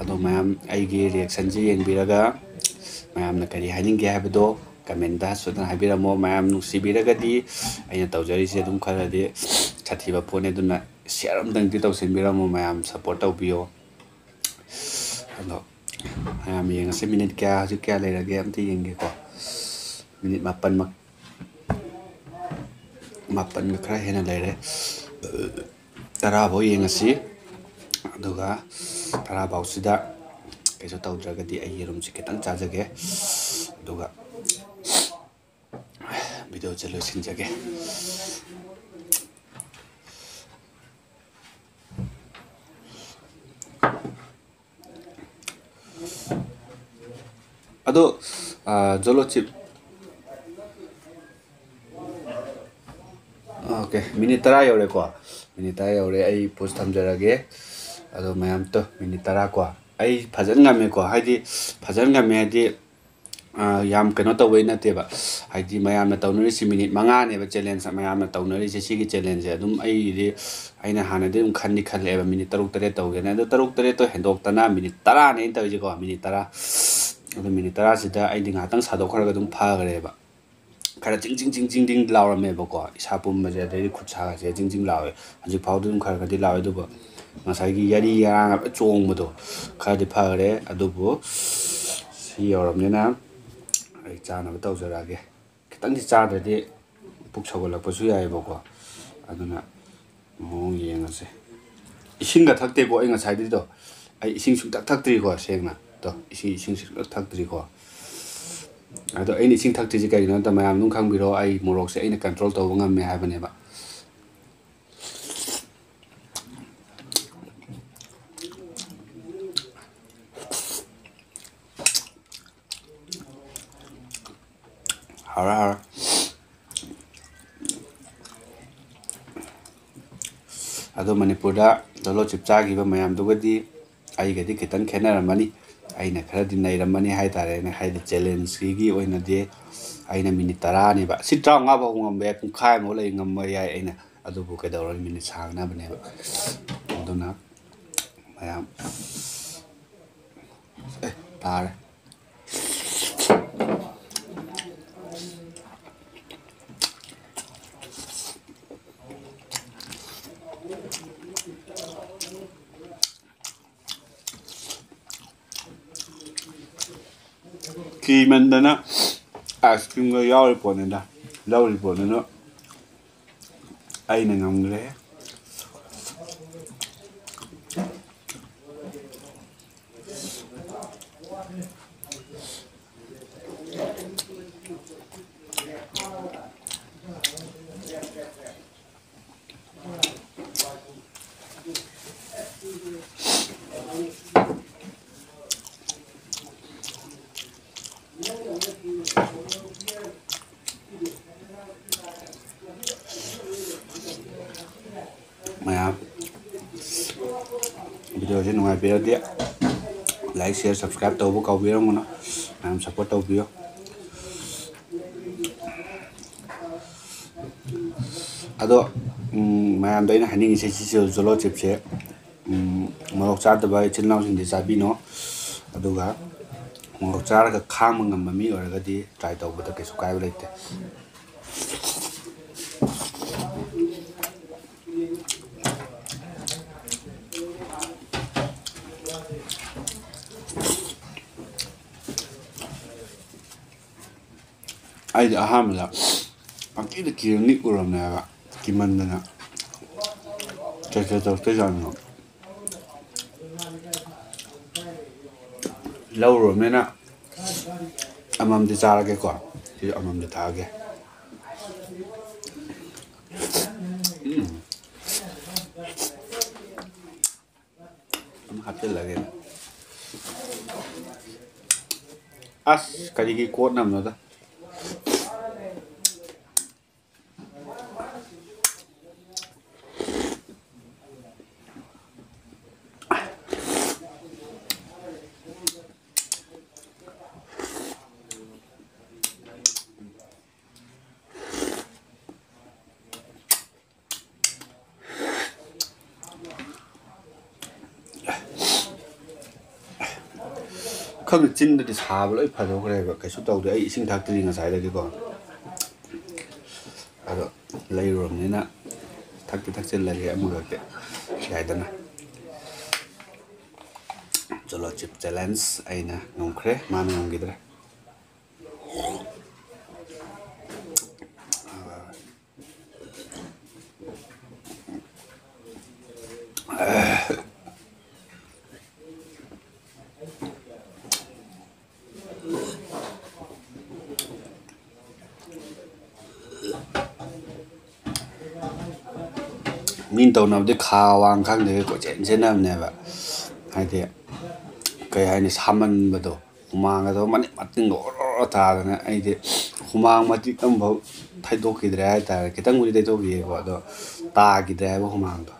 ꯑꯗꯣ ꯃꯌꯥꯝ ꯑꯩꯒꯤ ꯔꯤꯌꯦꯛꯁꯟꯁꯤ ꯌꯦꯡꯕꯤꯔꯒ ꯃꯌꯥꯝꯅ ꯀꯔꯤ ꯍꯥꯏꯅꯤꯡꯒꯦ ꯍꯥꯏꯕꯗꯣ ꯀꯃꯦꯟꯗ ꯁꯣꯏꯗꯅ ꯍꯥꯏꯕꯤꯔꯝꯃꯣ꯫ ꯃꯌꯥꯝ ꯅꯨꯡꯁꯤꯕꯤꯔꯒꯗꯤ ꯑꯩꯅ ꯇꯧꯖꯔꯤꯁꯦ ꯑꯗꯨꯝ ꯈꯔꯗꯤ ꯁꯥꯊꯤꯕ ꯄꯣꯠꯅꯤ, ꯑꯗꯨꯅ ꯁꯤꯌꯥꯔ ꯑꯝꯇꯪꯗꯤ ꯇꯧꯁꯤꯟꯕꯤꯔꯝꯃꯣ꯫ ꯃꯌꯥꯝ ꯁꯞꯄꯣꯔꯠ ꯇꯧꯕꯤꯌꯣ꯫ ꯑꯗꯣ ꯃꯌꯥꯝ ꯌꯦꯡꯉꯁꯤ, ꯃꯤꯅꯤꯠ ꯀꯌꯥ, ꯍꯧꯖꯤꯛ ꯀꯌꯥ ꯂꯩꯔꯒꯦ ꯑꯝꯇ ꯌꯦꯡꯒꯦꯀꯣ꯫ ꯃꯤꯅꯤꯠ ꯃꯥꯄꯟꯃꯛ, ꯃꯥꯄꯟꯒ ꯈꯔ ꯍꯦꯟꯅ ꯂꯩꯔꯦ꯫ ꯇꯔꯥꯐꯧ ꯌꯦꯡꯉꯁꯤ꯫ ꯑꯗꯨꯒ ꯇꯔꯥꯐꯧꯁꯤꯗ ꯀꯩꯁꯨ ꯇꯧꯗ꯭ꯔꯒꯗꯤ ꯑꯩ ꯌꯦꯔꯨꯝꯁꯦ ꯈꯤꯇꯪ ꯆꯥꯖꯒꯦ, ꯑꯗꯨꯒ ꯚꯤꯗꯤꯑꯣꯁꯦ ꯂꯣꯏꯁꯤꯟꯖꯒꯦ꯫ ꯑꯗꯣ, ꯑ, ꯖꯣꯂꯣ ꯆꯤꯞ, ꯑꯣꯀꯦ, ꯃꯤꯅꯤꯠ ꯇꯔꯥ ꯌꯧꯔꯦꯀꯣ꯫ ꯃꯤꯅꯤꯠ ꯇꯔꯥ ꯌꯧꯔꯦ, ꯑꯩ ꯄꯣꯁ ꯊꯝꯖꯔꯒꯦ꯫ ꯑꯗꯣ ꯃꯌꯥꯝ ꯇꯣ, ꯃꯤꯅꯤꯠ ꯇꯔꯥ ꯀꯣ꯫ ꯑꯩ ꯐꯖꯅ ꯉꯝꯃꯦꯀꯣ, ꯍꯥꯏꯗꯤ ꯐꯖꯅ ꯉꯝꯃꯦ ꯍꯥꯏꯗꯤ, ꯑ, ꯌꯥꯝ ꯀꯩꯅꯣ ꯇꯧꯕꯩ ꯅꯠꯇꯦꯕ꯫ ꯍꯥꯏꯗꯤ ꯃꯌꯥꯝꯅ ꯇꯧꯅꯔꯤꯁꯤ ꯃꯤꯅꯤꯠ ꯃꯉꯥꯅꯦꯕ ꯆꯦꯂꯦꯟꯖ ꯃꯌꯥꯝꯅ ꯇꯧꯅꯔꯤꯁꯦ꯫ ꯁꯤꯒꯤ ꯆꯦꯂꯦꯟꯖꯁꯦ ꯑꯗꯨꯝ ꯑꯩꯒꯤꯗꯤ, ꯑꯩꯅ ꯍꯥꯟꯅꯗꯤ ꯑꯗꯨꯝ ꯈꯟꯗꯤ ꯈꯜꯂꯛꯑꯦꯕ ꯃꯤꯅꯤꯠ ꯇꯔꯨꯛ ꯇꯔꯦꯠ ꯇꯧꯒꯦꯅ꯫ ꯑꯗꯣ ꯇꯔꯨꯛ ꯇꯔꯦꯠꯇꯣ ꯍꯦꯟꯗꯣꯛꯇꯅ ꯃꯤꯅꯤꯠ ꯇꯔꯥꯅꯦ ꯑꯩꯅ ꯇꯧꯔꯤꯁꯦꯀꯣ, ꯃꯤꯅꯤꯠ ꯇꯔꯥ꯫ ꯑꯗꯣ ꯃꯤꯅꯤꯠ ꯇꯔꯥꯁꯤꯗ ꯑꯩꯗꯤ ꯉꯥꯏꯍꯥꯛꯇꯪ ꯁꯥꯗꯣꯛꯈ꯭ꯔꯒ ꯑꯗꯨꯝ ꯐꯈ꯭ꯔꯦꯕ꯫ ꯈꯔ ꯆꯤꯡ ꯆꯤꯡ ꯆꯤꯡ ꯆꯤꯡ ꯆꯤꯡ ꯂꯥꯎꯔꯝꯃꯦꯕꯀꯣ, ꯏꯁꯥ ꯄꯨꯝꯕꯁꯦ, ꯑꯗꯩꯗꯤ ꯈꯨꯠ ꯁꯥꯒꯁꯦ ꯆꯤꯡ ꯆꯤꯡ ꯂꯥꯎꯋꯦ꯫ ꯍꯧꯖꯤꯛ ꯐꯥꯎꯗꯤ ꯑꯗꯨꯝ ꯈꯔ ꯈꯔꯗꯤ ꯂꯥꯎꯋꯦ, ꯑꯗꯨꯕꯨ ꯉꯁꯥꯏꯒꯤ ꯌꯥꯔꯤ ꯌꯥꯔꯥꯡ ꯍꯥꯏꯐꯦꯠ ꯆꯣꯡꯕꯗꯣ ꯈꯔꯗꯤ ꯐꯈ꯭ꯔꯦ꯫ ꯑꯗꯨꯕꯨ ꯁꯤ ꯌꯧꯔꯕꯅꯤꯅ ꯑꯩ ꯆꯥꯅꯕ ꯇꯧꯖꯔꯛꯑꯒꯦ꯫ ꯈꯤꯇꯪꯗꯤ ꯆꯥꯗ꯭ꯔꯗꯤ ꯄꯨꯛ ꯁꯧꯒꯠꯂꯛꯄꯁꯨ ꯌꯥꯏꯑꯕꯀꯣ, ꯑꯗꯨꯅ ꯃꯑꯣꯡ ꯌꯦꯡꯉꯁꯦ꯫ ꯏꯁꯤꯡꯒ ꯊꯛꯇꯦꯀꯣ ꯑꯩ ꯉꯁꯥꯏꯗꯩꯗꯣ꯫ ꯑꯩ ꯏꯁꯤꯡ ꯁꯨꯡꯊꯛ ꯊꯛꯇ꯭ꯔꯤꯀꯣ, ꯁꯦꯡꯅ꯫ ꯇꯣ, ꯏꯁꯤꯡ, ꯏꯁꯤꯡ ꯁꯨꯡꯊꯛ ꯊꯛꯇ꯭ꯔꯤꯀꯣ꯫ ꯑꯗꯣ ꯑꯩꯅ ꯏꯁꯤꯡ ꯊꯛꯇ꯭ꯔꯤꯁꯦ ꯀꯩꯒꯤꯅꯣ ꯍꯥꯏꯕꯗ, ꯃꯌꯥꯝ ꯑꯗꯨꯝ ꯈꯪꯕꯤꯔꯣ, ꯑꯩ ꯃꯣꯔꯣꯛꯁꯦ ꯑꯩꯅ ꯀꯟꯇ꯭ꯔꯣꯜ ꯇꯧꯕ ꯉꯝꯃꯦ ꯍꯥꯏꯕꯅꯦꯕ꯫ ꯍꯥꯎꯔꯦ, ꯍꯥꯎꯔꯦ꯫ ꯑꯗꯣ ꯃꯅꯤꯄꯨꯔꯗ ꯖꯣꯂꯣ ꯆꯤꯞ ꯆꯥꯈꯤꯕ ꯃꯌꯥꯝꯗꯨꯒꯗꯤ ꯑꯩꯒꯗꯤ ꯈꯤꯇꯪ ꯈꯦꯠꯅꯔꯝꯃꯅꯤ꯫ ꯑꯩꯅ ꯈꯔꯗꯤ ꯅꯩꯔꯝꯃꯅꯤ ꯍꯥꯏ ꯇꯥꯔꯦꯅꯦ꯫ ꯍꯥꯏꯗꯤ ꯆꯦꯂꯦꯟꯖꯁꯤꯒꯤ ꯑꯣꯏꯅꯗꯤ ꯑꯩꯅ ꯃꯤꯅꯤꯠ ꯇꯔꯥꯅꯦꯕ꯫ ꯁꯤ ꯇꯔꯥꯃꯉꯥ ꯐꯥꯎ ꯉꯝꯕ ꯌꯥꯏ, ꯄꯨꯡꯈꯥꯏ ꯑꯃꯐꯥꯎ ꯂꯩ ꯉꯝꯕ ꯌꯥꯏ ꯑꯩꯅ꯫ ꯑꯗꯨꯕꯨ ꯀꯩꯗꯧꯔꯅꯤ, ꯃꯤꯅꯤꯠ ꯁꯥꯡꯅꯕꯅꯦꯕ꯫ ꯑꯗꯨꯅ ꯃꯌꯥꯝ, ꯑꯦ, ꯇꯥꯔꯦ꯫ ꯀꯤꯃꯟꯗꯅ ꯑꯥꯏꯁ ꯀ꯭ꯔꯤꯝꯒ ꯌꯥꯎꯔꯤ ꯄꯣꯠꯅꯤꯗ, ꯂꯧꯔꯤ ꯄꯣꯠꯅꯤꯅ ꯑꯩꯅ ꯉꯝꯈ꯭ꯔꯦ꯫ ꯃꯌꯥꯝ, ꯚꯤꯗꯤꯑꯣꯁꯤ ꯅꯨꯡꯉꯥꯏꯕꯤꯔꯗꯤ like, share, subscribe ꯇꯧꯕ ꯀꯥꯎꯕꯤꯔꯝꯒꯅꯨ꯫ ꯃꯌꯥꯝ support ꯇꯧꯕꯤꯌꯨ꯫ ꯑꯗꯣ, ꯎꯝ, ꯃꯌꯥꯝꯗ ꯑꯩꯅ ꯍꯥꯏꯅꯤꯡꯉꯤꯁꯦ, ꯁꯤ ꯖꯣ-, ꯖꯣꯂꯣ ꯆꯤꯞꯁꯦ, ꯎꯝ, ꯃꯣꯔꯣꯛ ꯆꯥꯗꯕ ꯏꯆꯤꯜ ꯏꯅꯥꯎꯁꯤꯡꯗꯤ ꯆꯥꯕꯤꯅꯣ꯫ ꯑꯗꯨꯒ ꯃꯣꯔꯣꯛ ꯆꯥꯔꯒ ꯈꯥꯡꯕ ꯉꯝꯕ ꯃꯤ ꯑꯣꯏꯔꯒꯗꯤ try ꯇꯧꯕꯗ ꯀꯩꯁꯨ ꯀꯥꯏꯕ ꯂꯩꯇꯦ꯫ ꯑꯩꯗꯤ ꯑꯍꯥꯟꯕꯗ ꯄꯪꯀꯤꯗ ꯀꯤꯔ ꯅꯤꯛꯎꯔꯕꯅꯦꯕ, ꯀꯤꯃꯟꯗꯅ꯫ ꯀꯩ ꯀꯩ ꯇꯧꯔꯛꯇꯣꯏꯖꯥꯠꯅꯣ? ꯂꯧꯔꯨꯔꯕꯅꯤꯅ ꯑꯃꯃꯝꯗꯤ ꯆꯥꯔꯒꯦꯀꯣ꯫ ꯁꯤꯁꯨ ꯑꯃꯃꯝꯗꯤ ꯊꯛꯑꯒꯦ꯫ ꯎꯝ꯫ ꯑꯃ ꯍꯥꯞꯆꯤꯜꯂꯒꯦ꯫ ꯑꯁ, ꯀꯔꯤꯒꯤ ꯀꯣꯠꯅꯕꯅꯣꯗ꯫ ꯈꯪꯗꯦ, ꯆꯤꯟꯗꯗꯤ ꯁꯥꯕ ꯂꯣꯏ ꯐꯗꯣꯛꯈ꯭ꯔꯦꯕ, ꯀꯩꯁꯨ ꯇꯧꯗꯦ꯫ ꯑꯩ ꯏꯁꯤꯡ ꯊꯛꯇ꯭ꯔꯤ ꯉꯁꯥꯏꯗꯒꯤꯀꯣ, ꯑꯗꯣ ꯂꯩꯔꯨꯔꯕꯅꯤꯅ ꯊꯛꯇꯤ ꯊꯛꯆꯤꯜꯂꯒꯦ ꯑꯃꯨꯔꯛꯇꯤ꯫ ꯌꯥꯏꯗꯅ꯫ ꯆꯣꯂꯣ ꯆꯤꯞ ꯆꯦꯂꯦꯟꯖ ꯑꯩꯅ ꯉꯝꯈ꯭ꯔꯦ, ꯃꯥꯅ ꯉꯝꯈꯤꯗ꯭ꯔꯦ꯫ ꯃꯤꯅ ꯇꯧꯅꯕꯗꯤ ꯈꯥ ꯋꯥꯡ ꯈꯪꯗꯒꯩ ꯀꯣꯏꯆꯦꯟ ꯆꯦꯟꯅꯕꯅꯦꯕ꯫ ꯍꯥꯏꯗꯤ, ꯀꯩ ꯍꯥꯏꯅꯤ, ꯁꯥꯃꯟꯕꯗꯣ, ꯍꯨꯃꯥꯡꯒꯗꯣ ꯃꯅꯤꯡ ꯃꯇꯤꯟꯒ ꯑꯣꯔꯣ ꯑꯣꯔꯣ ꯇꯥꯗꯅ꯫ ꯑꯩꯗꯤ ꯍꯨꯃꯥꯡ ꯃꯇꯤꯛ ꯑꯃꯐꯥꯎ ꯊꯩꯗꯣꯛꯈꯤꯗ꯭ꯔꯦ ꯍꯥꯏꯇꯥꯔꯦ꯫ ꯈꯤꯇꯪꯕꯨꯗꯤ ꯊꯩꯗꯣꯛꯈꯤꯑꯕꯀꯣ, ꯑꯗꯣ ꯇꯥꯈꯤꯗ꯭ꯔꯦ ꯍꯥꯏꯕ ꯍꯨꯃꯥꯡꯗꯣ꯫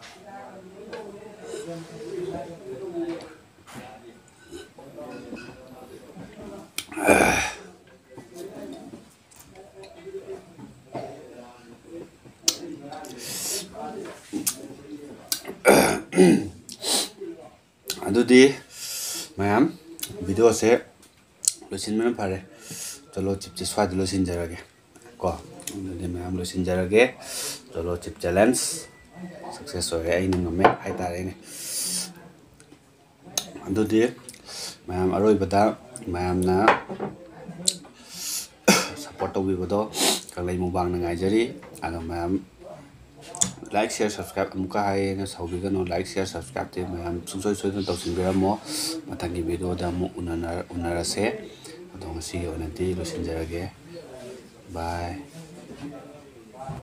ꯑꯗꯨꯗꯤ ꯃꯌꯥꯝ, ꯚꯤꯗꯤꯑꯣꯁꯦ ꯂꯣꯏꯁꯤꯟꯕꯅ ꯐꯔꯦ꯫ ꯆꯣꯂꯣ ꯆꯤꯞꯁꯦ ꯁ꯭ꯋꯥꯏꯗ ꯂꯣꯏꯁꯤꯟꯖꯔꯒꯦ ꯀꯣ꯫ ꯑꯗꯨꯗꯤ ꯃꯌꯥꯝ, ꯂꯣꯏꯁꯤꯟꯖꯔꯒꯦ꯫ ꯆꯣꯂꯣ ꯆꯤꯞ ꯆꯦꯂꯦꯟꯖ ꯁꯛꯁꯦꯁ ꯑꯣꯏꯔꯦ, ꯑꯩꯅ ꯉꯝꯃꯦ ꯍꯥꯏꯇꯥꯔꯦꯅꯦ꯫ ꯑꯗꯨꯗꯤ ꯃꯌꯥꯝ, ꯑꯔꯣꯏꯕꯗ ꯃꯌꯥꯝꯅ ꯁꯞꯄꯣꯔꯠ ꯇꯧꯕꯤꯕꯗꯣ ꯀꯪꯂꯩ ꯃꯨꯛꯕꯥꯡꯅ ꯉꯥꯏꯖꯔꯤ꯫ ꯑꯗꯣ ꯃꯌꯥꯝ, ꯂꯥꯏꯛ, ꯁꯤꯌꯔ, ꯁꯕꯁꯀ꯭ꯔꯥꯏꯕ ꯑꯃꯨꯛꯀ ꯍꯥꯏꯌꯦꯅ ꯁꯥꯎꯕꯤꯒꯅꯨ꯫ ꯂꯥꯏꯛ, ꯁꯤꯌꯔ, ꯁꯕꯁꯀ꯭ꯔꯥꯏꯕꯇꯤ ꯃꯌꯥꯝ ꯁꯨꯡꯁꯣꯏ ꯁꯣꯏꯗꯅ ꯇꯧꯁꯤꯟꯕꯤꯔꯝꯃꯣ꯫ ꯃꯊꯪꯒꯤ ꯚꯤꯗꯤꯑꯣꯗ ꯑꯃꯨꯛ ꯎꯅꯅ-, ꯎꯅꯔꯁꯦ꯫ ꯑꯗꯣ ꯉꯁꯤꯒꯤ ꯑꯣꯏꯅꯗꯤ ꯂꯣꯏꯁꯤꯟꯖꯔꯒꯦ꯫ ꯕꯥꯏ꯫